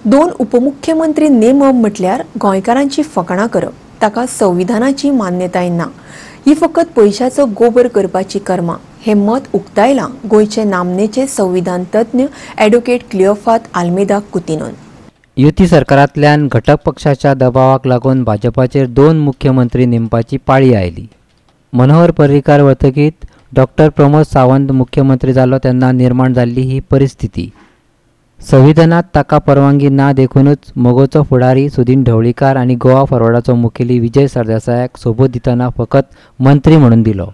दोन उपमुख्यमंत्री नेमप म्हटल्यार गोंयकारांची फकाणां करप, ताका संविधानाची मान्यताय ना। ही फकत पयशाचो गोबर करपाची कर्मां हे मत उक्तायलां गोंयचे नामनेचे संविधान तज्ञ ॲडव्होकेट क्लिओफात आल्मेदा कुतिनोन। युती सरकारांतल्यान घटक पक्षाच्या दबावाक लागून भाजपाचेर दोन मुख्यमंत्री नेमपाची पाळी आयली। मनोहर पर्रीकार वतकीत डॉक्टर प्रमोद सावंत मुख्यमंत्री जालो तेन्ना निर्माण जाल्ली ही परिस्थिती। संविधानात ताका परवानगी ना देखूनच मगोचो फुडारी सुदीन ढवळीकार आनी गोवा फॉरवर्डाचो मुखेली विजय सरदेसायाक सोबूत दितना फकत मंत्री म्हणून दिलो।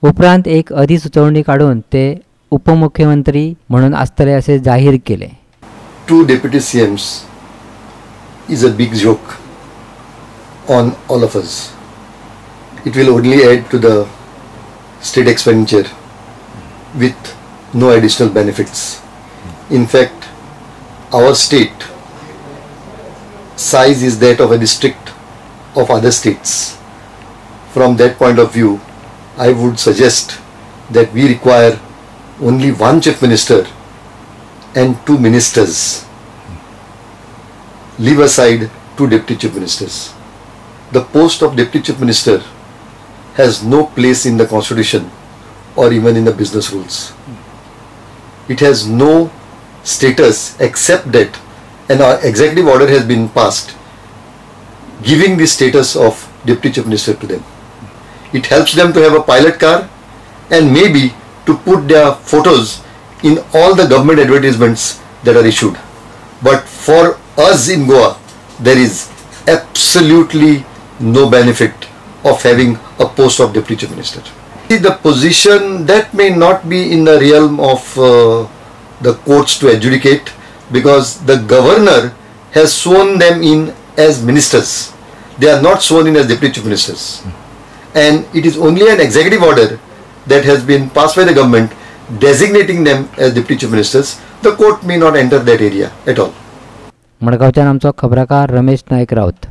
उपरांत एक अधिसुचोवणी काडून ते उपमुख्यमंत्री म्हणून आसतले अशें जाहीर केलें। Two deputy CMs is a big joke on all of us. It will only add to the state expenditure with no additional benefits. In fact, our state size is that of a district of other states. From that point of view, I would suggest that we require only one chief minister and two ministers. Leave aside two deputy chief ministers. The post of deputy chief minister has no place in the constitution or even in the business rules. It has no status except that an executive order has been passed giving the status of deputy chief minister to them. It helps them to have a pilot car and maybe to put their photos in all the government advertisements that are issued. But for us in Goa, there is absolutely no benefit of having a post of deputy chief minister. The position that may not be in the realm of the courts to adjudicate, because the governor has sworn them in as ministers. They are not sworn in as deputy chief ministers. And it is only an executive order that has been passed by the government designating them as deputy chief ministers. The court may not enter that area at all. मडगांवच्यान आमचो खबराकार रमेश नायक राऊत।